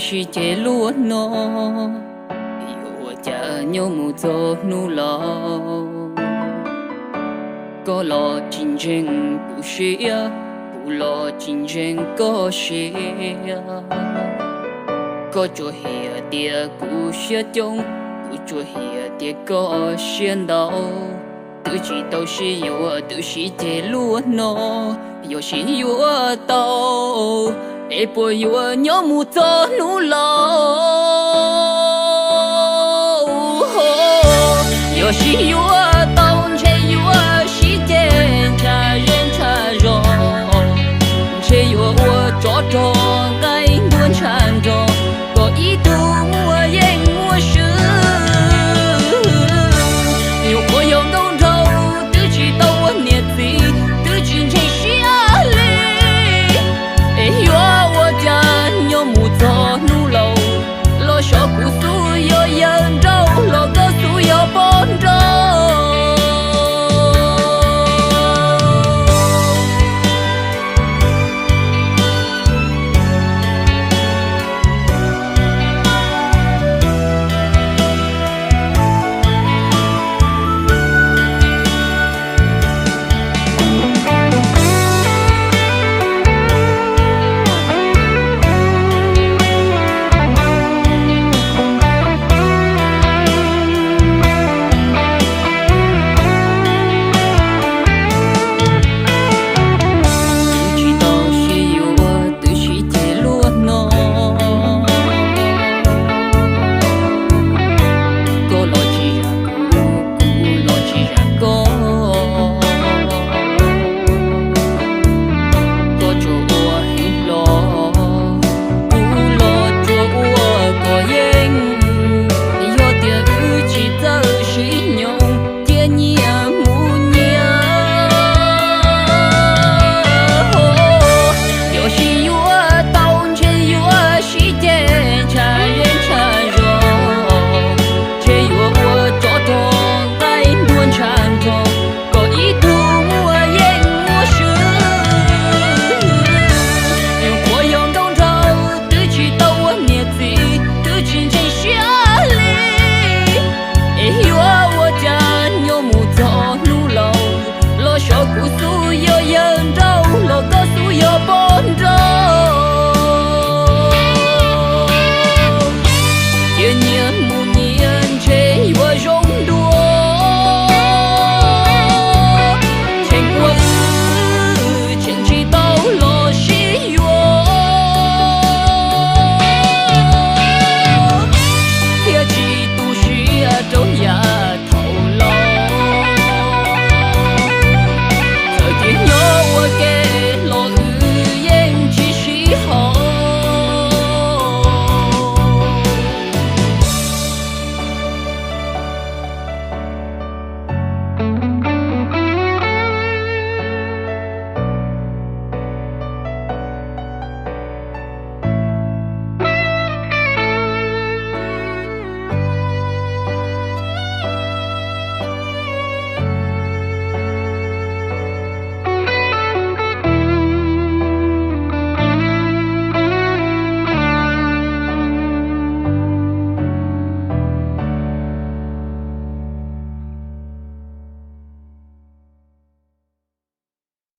Sib ceg luaj no, yuav ua cas nyob mus txog hnub laus? Koj los tsis ntseeg kuv siab, kuv los tsis ntseeg koj siab. Koj tsuas hais tias kuv siab coob, kuv tsuas hais tias koj siab ntau. Twb tsis tau sib yuav, twb sib ceg luaj no, yog sib yuav tau, es puas yuav nyob mus txog hnub laus? Yog sib yuav